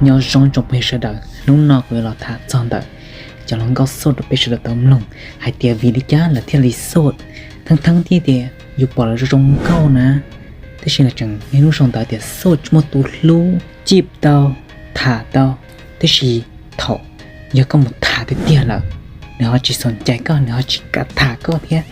Nyob zoo tsoom phooj ywg sawv daws, hnub no kuv yuav los tham txog ntawm cov hluas nkauj xauj rau peb sawv daws tau mloog hais tias vim li cas lawv thiaj li xauj. Theej theej thiab tias yus pom lawv zoo zoo nkauj na, tab sis lawv tseem niaj hnub sau ntawv tias xauj tsis muaj tus hlub, cim tau, tham tau, tab sis thaum yog koj mus tham tiag tiag lawm, nws ho tsis xoom cai koj, nws ho tsis kam tham koj thiab.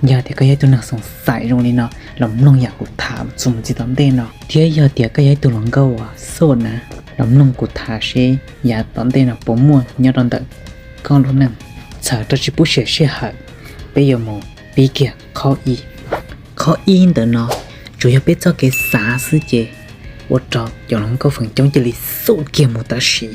Yog tias koj yog ib tug neeg xoom xaim zoo li no, los mloog yam kuv tham txuas mus txij tom ntej no, thiab yog tias koj yog ib tug hluas nkauj uas xauj na, los mloog kuv tham seb yav tom ntej no puas muaj nyob rau ntawm koj lub neej. Txhawm rau tsis pub siav sij hawm, peb yuav mus pib kiag qhov ib. Qhov ib ntawm no tsuas yog peb txoj kev xav xwb ces ua rau cov hluas nkauj feem coob cia li xauj kiag mus tam sim.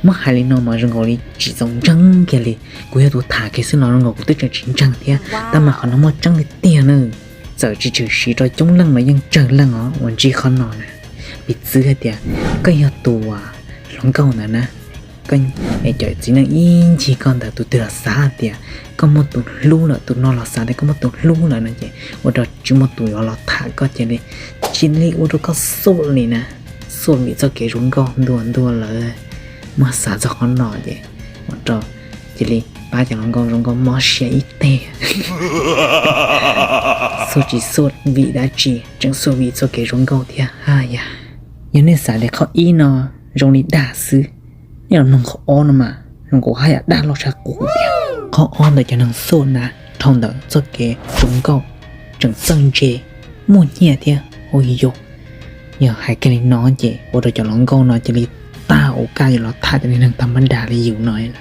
Muab hais li no mas zoo nkaus li tsis txaus ntseeg kiag li. Kuv yog tus tham kiag xwb los zoo nkaus kuv twb tseem tsis ntseeg thiab, tab mas qhov no muaj tseeb tiag tiag na. Txawm tsis tshwm sim rau coob leej los yeej tsawg leej os uas ntsib qhov no na. Piv txwv hais tias koj yog tus hluas nkauj ntawd na, cov txiv neej ib ncig koj ntawd tus twg los xav tias koj muaj tus hlub lawm, tus no los xav tias koj muaj tus hlub lawm no ces ua rau tsis muaj tus yuav los tham koj, cia li, cia li ua rau koj xauj li na. Xauj vim txoj kev zoo nkauj ntuag ntuag lawm. Muab xav txog qhov no ces ua rau cia li pab cov hluas nkauj zoo nkauj mob siab ib teg. Xauj tsis xauj vim dab tsi, tseem xauj vim txoj kev zoo nkauj thiab ha yam. Yog nej xav tias qhov ib no zoo li dag xwb, nej los mloog qhov ob no mas zoo nkaus haj yam dag loj tshaj qub tiag. Qhov ob ntawm cov neeg xauj na, dhau ntawm txoj kev zoo nkauj tseem txawj ntse, muaj nyiaj thiab ua yus. Yog hais kiag li no ces ua rau cov hluas nkauj no cia li tag ua kaj yuav los tham cov neeg tham mab das li yus no lawm.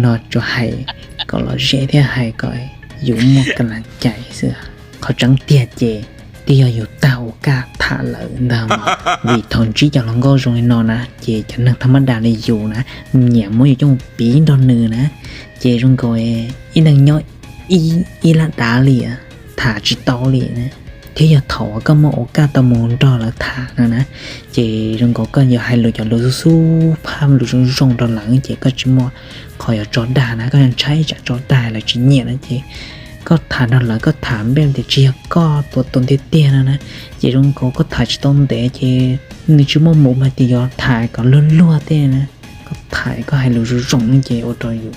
No tsuas hais kom lom zem thiab hais kom yus muaj kas las cai xwb. Qhov tseeb tiag ces twb yog yus tag ua kaj tham lawm ntag mas, vim thaum ntsib cov hluas nkauj zoo li no na ces cov neeg tham mab das li yus na nyiam muab yus coj mus piv nrog nws na, ces zoo nkaus ib neeg nyob ib lab dav li, tham tsis tau li na. Thiab yog thaum uas koj muaj ua kaj tau mus nrog lawv tham no na, ces zoo nkaus koj yuav hais lus cov lus xub xub phaj lus zoo zoo rau lawv ces koj tsis muaj qhov yuav tso dag na, koj yuav ntshai tsam tso dag lawv tsis nyiam no ces koj tham nrog lawv koj tham npej tias tsis yog koj tua tus tiag tiag no na, ces zoo nkaus koj tham tsis tau ntev ces nws tsis muaj mood mas tias yuav tham kom luag luag tej na. Koj tham koj hais lus zoo zoo ces ua rau yus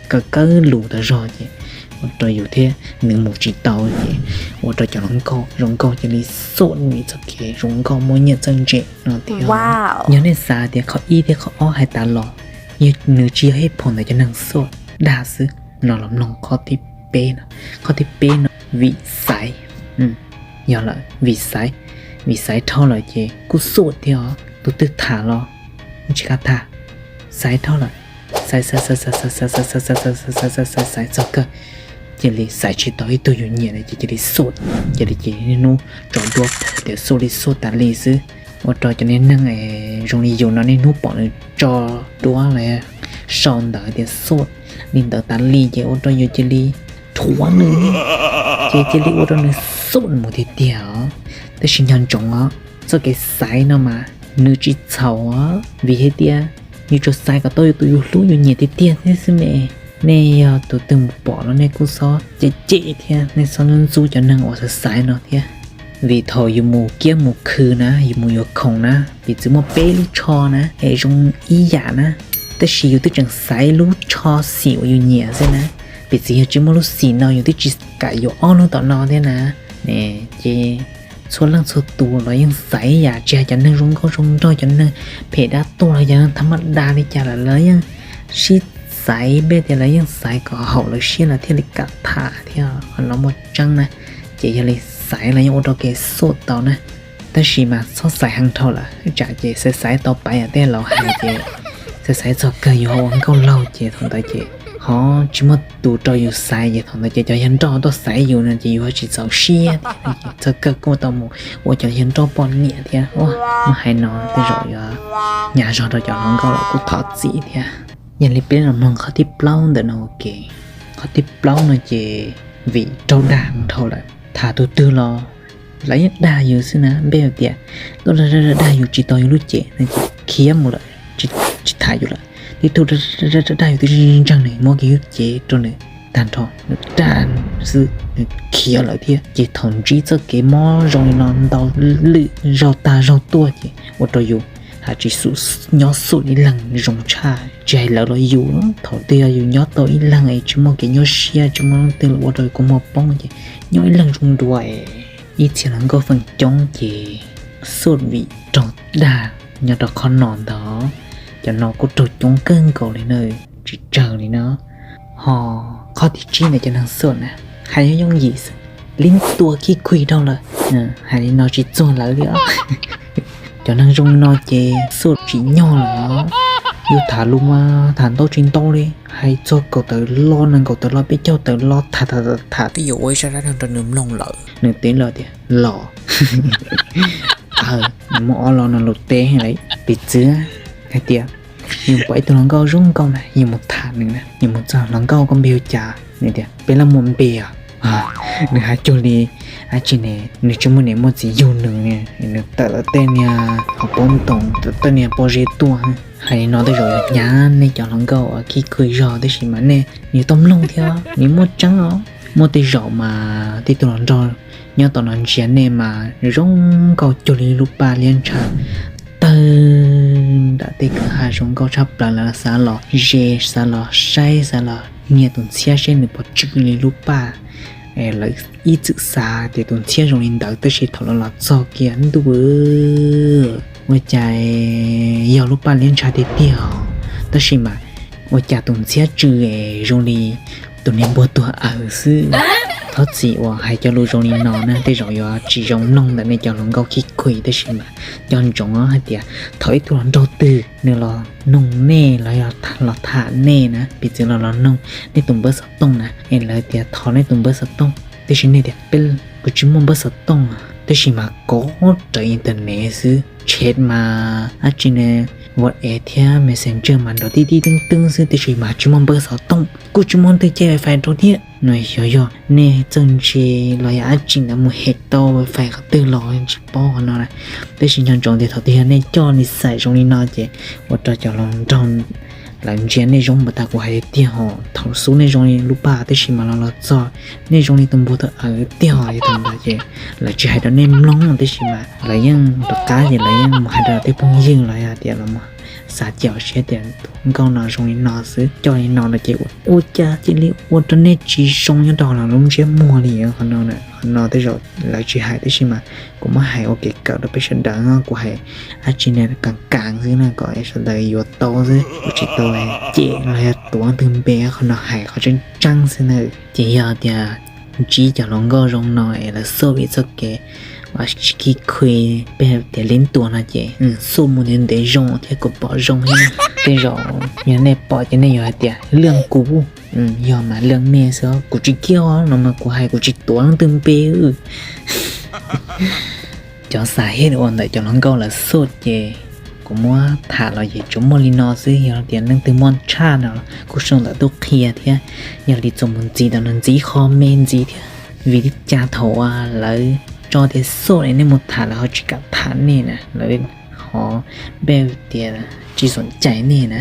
kawg kawg lus tas zog ces ua rau yus thiab nws mus tsis tau ces ua rau cov hluas nkauj zoo nkauj cia li xauj nws txoj kev zoo nkauj muaj nyiaj txawj ntse no tiag. Yog nej xav tias qhov ib thiab qhov ob hais tas los, yog nws tsis yog hej phom ntawm cov neeg xauj dag xwb no los mloog qhov thib peb no. Qhov thib peb no vim xaiv. Yog lawm vim xaiv, vim xaiv dhau lawm ces kuj xauj thiab os. Tus twg tham los tsis kam tham, xaiv dhau lawm, xaiv xaiv xaiv xaiv xaiv xaiv xaiv xaiv xaiv xaiv xaiv xaiv xaiv xaiv xaiv xaiv txog kawg, cia li xaiv tsis tau ib tug yus nyiam no ces cia li xauj, cia li ces niaj hnub tso duab tias xauj li xauj tas li xwb. Ua rau cov niag neeg zoo li yus no niaj hnub pom nws tso duab los sau ntawv tias xauj li ntawd tas li ces ua rau yus cia li dhuav nws, ces cia li ua rau nws xauj mus tiag tiag os. Tab sis nco ntsoov os, txoj kev xaiv no mas nws tsis txhaum os, vim hais tias yus tsuas xaiv kom tau yus tus yus hlub yus nyiam tiag tiag thiab xwb me. Nej yog tus twg mus pom los nej kuj txhob cem cem thiab nej txhob ntxub ntxub cov neeg uas xaiv xaiv no thiab. Vim thaum yus mus kiab mus khw na, yus mus yuav khoom na, piv txwv muaj peb lub tsho na es zoo ib yam na, tab sis yus twb tseem xaiv lub tsho xim uas yus nyiam xwb na. Piv txwv yog tsis muaj lub xim no yus twb tsis kam yuav ob lub tom no thiab na. Ces txhua leej txhua tus los yeej xaiv ib yam, tsis hais cov neeg zoo nkauj zoo nraug, cov neeg phem dab tuag los yog neeg tham maj das li cas lawm los yeej sib xaiv, npej tias lawv yeej xaiv kom haum lawv siab lawv thiaj li kam tham thiab, qhov no muaj tseeb na. Ces yog li xaiv los yeej ua rau kev xauj tau na. Tab sis mas txhob xaiv heev dhau lawm, tsam ces xaiv xaiv tau pais yam tej laus hais ces xaiv xaiv txog kawg yus ho ua nkauj laug ces thaum ntawd ces ho tsis muaj tus rau yus xaiv ces thaum ntawd ces cov yawg nroj tuaj xaiv yus no ces yus ho tsis txaus siab thiab. Txog kawg kuj tau mus ua cov yawg nroj poj niam thiab. Muab hais no tej zaum yuav hnyav zog rau cov hluas nkauj los kuj thov txim thiab. Yog li peb los mloog qhov thib plaub ntawm no ua ke. Qhov thib plaub no ces vim raug dag dhau lawm, tham tus twg los lawv yeej dag yus xwb na. Npej tias tuaj dag dag yus tsis tau yus lub cev no ces khiav mus lawm, tsis tham yus lawm. Tib tug dag dag yus twb ntseeg nws, muab kiag lub cev rau nws tag nrho, nws dag xwb nws khiav lawm thiab. Ces thaum ntsib txoj kev mob zoo li no ntau lwm zaug tag zaug tuaj ces ua rau yus haj tsis xum nyob xum ib leeg zoo tshaj. Tsis hais lawv los yus, thaum twg yog yus nyob tau ib leeg es tsis muaj kev nyuaj siab, tsis muaj leej twg los ua rau yus kua muag poob ces nyob ib leeg zoo dua es. Ib txhia hluas nkauj feem coob ces xum vim raug dag nyob rau qhov no ntag. Cov no kuj raug coob kawg nkaus li na, tsis tsawg li no. Ho qhov thib tsib ntawm cov neeg xum na, hais yooj yooj yim xwb, li tua khib khwj dhau lawm. Hais li no tsis txuag lawv li os. Cov neeg zoo li no ces xum tsim nyog lawm os. Yus tham lus mas tham ntau tsis ntau li, hais txog kaum tawm lo nees nkaum tawm lo peb caug tawm lo tham tham tham tham twb yuav ua ib zaj dab neeg rau nws mloog lawm, nws teb los tias los. Aw, nws muaj ob lo no lus teb lawm. Piv txwv hais tias yus pom ib tug hluas nkauj zoo nkauj na, yus mus tham nws na, yus mus txog, hluas nkauj koj npe hu cas? Nws tias peb laj muaj npe os. Nws hais cuag li dab tsi ne, nws tsis muaj niam muaj txiv yug nws, nws tawm los tej niag hauv paus ntoo, tawm tej niag pob zeb tuaj. Hais li no tej zaum yuav hnyav nej cov hluas nkauj uas khib khwj zog, tab sis mas nej yuav tau mloog thiab, nws muaj tseeb os. Muaj tej zaum mas tib tug hluas nraug nyob tom no ntsia nej mas zoo nkauj cuag li lub paj liab ntsha tawg nram tej kwj ha, zoo nkauj tshaj plaws, lawv xav los ze, xav los saib, xav los hnia tus ntxhiab seb nws puas tsw li lub paj. Lawv ib txwm xav tias tus ntxhiab zoo li ntawd, tab sis thaum lawv los txog kiag ntuj, ua cas yog lub paj liab ntsha tiag tiag, tab sis mas ua cas tus ntxhiab tsw zoo li tus niag npua tuag aws xwb. Thov txim uas hais cov lus zoo li no na, tej zaum yuav tsis zoo mloog ntawm nej cov hluas nkauj khib khwj, tab sis mas nco ntsoov hais tias thaum ib tug hluas nraug twg nws los noog nej los yog los tham nej na, piv txwv los los noog nej tus npawb xov tooj na, es lawv tias thov nej tus npawb xov tooj, tab sis nej tias peb, kuv tsis muaj npawb xov tooj, tab sis mas kov rawv internet xwb, chat mas dab tsi ne, WhatsApp thiab Messenger mas nrov tib tib teeb teeb xwb, tab sis mas tsis muaj npawb xov tooj, kuj tsis muaj leej twg caij wifi rau thiab. No xyov yog nej txawj ntse los yog dab tsi ntawd mus hem tau wifi qhov twg los tsis paub qhov no na. Tab sis nco ntsoov tias thaum twg yog nej coj li xais zoo li no ces ua rau cov hluas nraug lawv ntsia nej zoo npaum tas kuv hais tiag hos, thaum xub nej zoo li lub paj, tab sis mas los los txog nej zoo li tus npua tuag aws tiag hos. Yog thaum ntawd ces lawv tsis hais rau nej mloog, tab sis mas lawv yeej rov qab ces lawv yeej mus hais rau tej phooj ywg los yog tias los xav caum siab tias tus nkauj no zoo li no xwb, coj li no no ces ua cas cia li ua rau nej tsis zoo nyob rau lub ntsiab muag li qhov no. Qhov no tej zaum lawv tsis hais, tab sis mas kuv muab hais ua kev kawm rau peb sawv daws no, kuv hais dab tsi ne, kam kam xwb na, kom sawv daws yuav tau xwb, kuv tsis tau cem los yog tuav leej twg npe, qhov no hais qhov tseeb tseeb xwb na. Ces yog tias ntsib cov hluas nkauj zoo no es lawv xub vim txoj kev uas tsis khib khwj, peb tias li tuag no ces xub mus ntev ntev zoo thiab kuv pom zoo thiab. Tej zaum yog nej pom ces nej yuav hais tias leej kuv, yog mas leej nej xwb, kuv tsis kiag no mas kuv hais kuv tsis tuav leej twg npe. Cov xav hej uas ntawm cov hluas nkauj lawv xub ces kuv muab tham los ces tsuas muaj li no xwb. Yog tias leej twg muaj tshaj no kuj sau ntawv tuaj qhia thiab. Yog li txuas mus ntxiv tam no ntxiv qho me ntxiv thiab, vim li cas thaum uas lawv tso tias xub es nej mus tham lawv ho tsis kam tham nej na, lawv ho npej tias tsis xom cai nej na,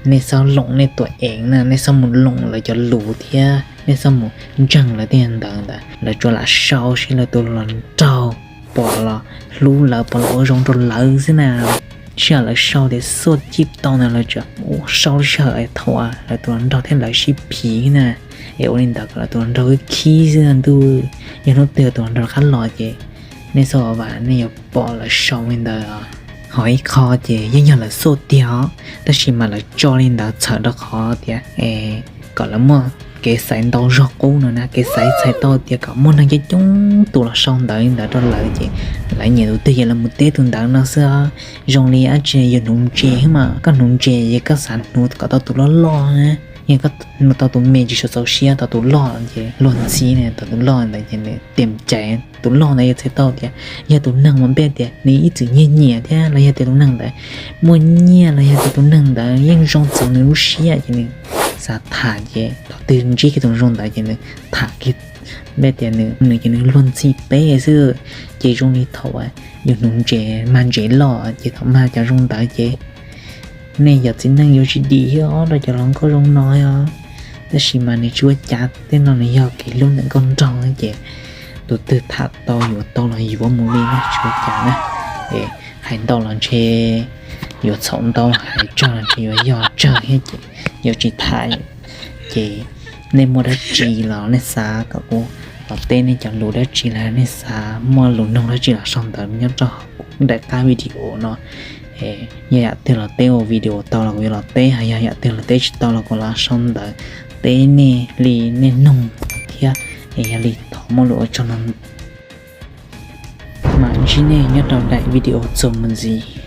nej txhob loom nej tuam eev na, nej txhob mus loom lawv cov lus thiab nej txhob mus ntseeg lawv tej ntawd ntawd, lawv tsuas lam sau seb lawv tus hluas nraug puas los hlub lawv, puas los ua zoo rau lawv xwb na. Sij hawm lawv sau tias xub cib tau ntawd lawv tsuas sau sij hawm thaum uas lawv tus hluas nraug thiab lawv sib phiv na, es ua li ntawd kom lawv tus hluas nraug khib xwb ntuj. Yog hnub twg tus hluas nraug rov qab los ces nej txhob vam, nej yuav pom lawv sau li ntawd. Ho ib qho ces yeej yog lawv xub tiag os, tab sis mas lawv tso li ntawd txhawm rau qhov tias kom lawv muaj kev xaiv ntau zog qub no na, kev xaiv txhais tau tias kom muaj neeg coob coob tus los sau ntawv li ntawd rau lawv ces lawv nyiam tus twg ces lawv mus teb tus ntawd no xwb. Zoo li dab tsi yus hnuv ntses mas, koj hnuv ntses ces koj xav hnuv kom tau tus loj loj na, yog koj hnuv tau tus me tsis tshua txaus siab, tau tus loj ces luag ntxhi na, tau tus loj ntawd ces nws tias cais tus loj ntawd yuav txhais tau tias yog tus neeg uas npej tias nws ib txwm nyiag nyiam thiab los yog tias tus neeg ntawd muaj nyiaj los yog tias tus neeg ntawd yeej zoo txaus nws lub siab ces nws xav tham ces thaum twg ntsib kiag tus zoo ntawd ces nws tham kiag, npej tias nws ces nws luag ntxhi peb xwb. Ces zoo li thaum yus hnuv ntses mag ntses loj ces thaum mag cov zoo ntawd ces nej cov txiv neej yuav tsis dim thiab os rau cov hluas nkauj zoo no os. Tab sis mas nws tsis ua cas, tej no nws yog kev hlub ntawm nkauj nraug ces tus twg tham tau yuav tau los yuav mus li na, tsis ua cas na. Es Hais ntau los ntshe yuav txhaum ntau, hais tsawg los ntshe yuav yog tsawg thiab ces yuav tsis tham. Ces nej muaj dab tsi los nej xav kom kuv los teb nej cov lus dab tsi los nej xav muaj lus nug dab tsi los sau ntawv nyob rau daim qab video no. Yog yam twg los teb ua video tau los kuv yuav los teb, hos yog yam twg los teb tsis tau los kuv los sau ntawv teb nej li nej nug thiab. Es yog li thov muaj lus ua tsaug no, mam ntsib nej nyob rau daim video txuas mus ntxiv.